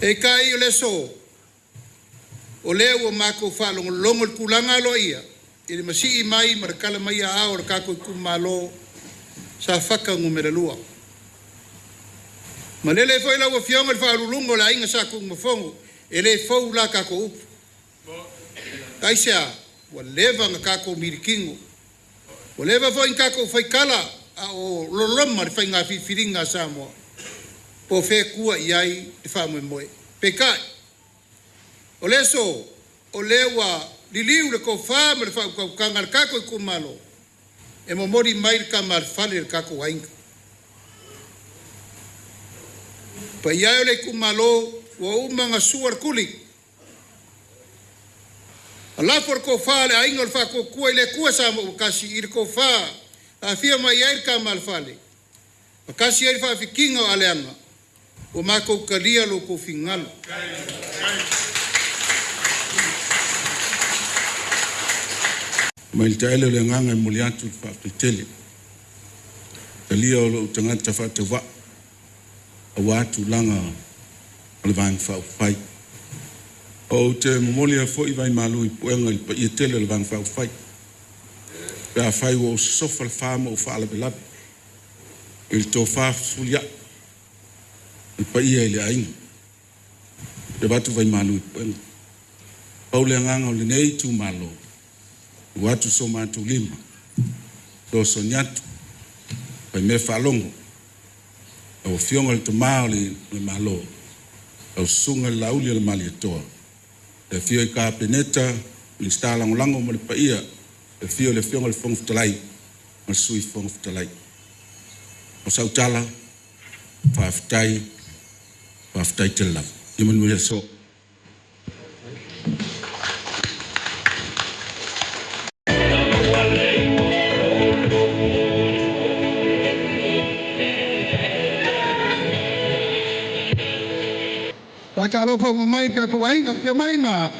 Peitai o le aso, o lea ua matou faalogologo i le tulaga aloaia i le masii mai ma le tala mai aao o le tatou itumalo Safata 2. Malele foi lau Afioga i le Faauluuluga o le Aiga Sa Tunumafono, e le fou la tatou upu. Aisea? Ua leva ona tatou militino, ua leva foi ona tatou faitala a o loloma le faiga filifiliga a Samoa, po o fea e tua i ai le faamoemoe. Peitai, o le aso, o lea ua liliu le tofa ma le faautautaga a le tatou itumalo e momoli mai le tama a le fale i le tatou aiga. Le paia e o le itumalo, ua uma ona sua le tuli, lalafo le tofa a le Aiga o le Faatuatua i le Atua Samoa ua Tasi i le tofa na afio mai ai le Tama a le Fale, ma tasi ai le faafitiga o aleaga ua matou talia lo outou finagalo. Mai le taele o le agaga e momoli atu le faafetai tele, talia o lou tagata faatauvaa aua tulaga o le Vaega Faaupufai. Ou te momoli ai foi vaimalu i puega i le paia tele o le Vaega Faaupufai pe afai ua ou sosofa le fa ma ou faalavelave i le tofa fefulia'i o le paia i le aiga. E avatu vaimalu i puega. Pau le agaga o lenei itumalo, ua atu so matou lima e fesoasoani atu, faimea faalogo lau Afioga i le Tama o le Malo, lau Susuga i le Laaulialemalietoa, le afio i le Kapeneta, Minisita Lagolago ma le paia, le afio o le Afioga i le Fofoga Fetalai ma le Sui Fofoga Fetalai. O sau tala, faafetai, faafetai tele lava. Ia manuia le aso. Faatalofa uma mai le tapuaiga, afio mai ma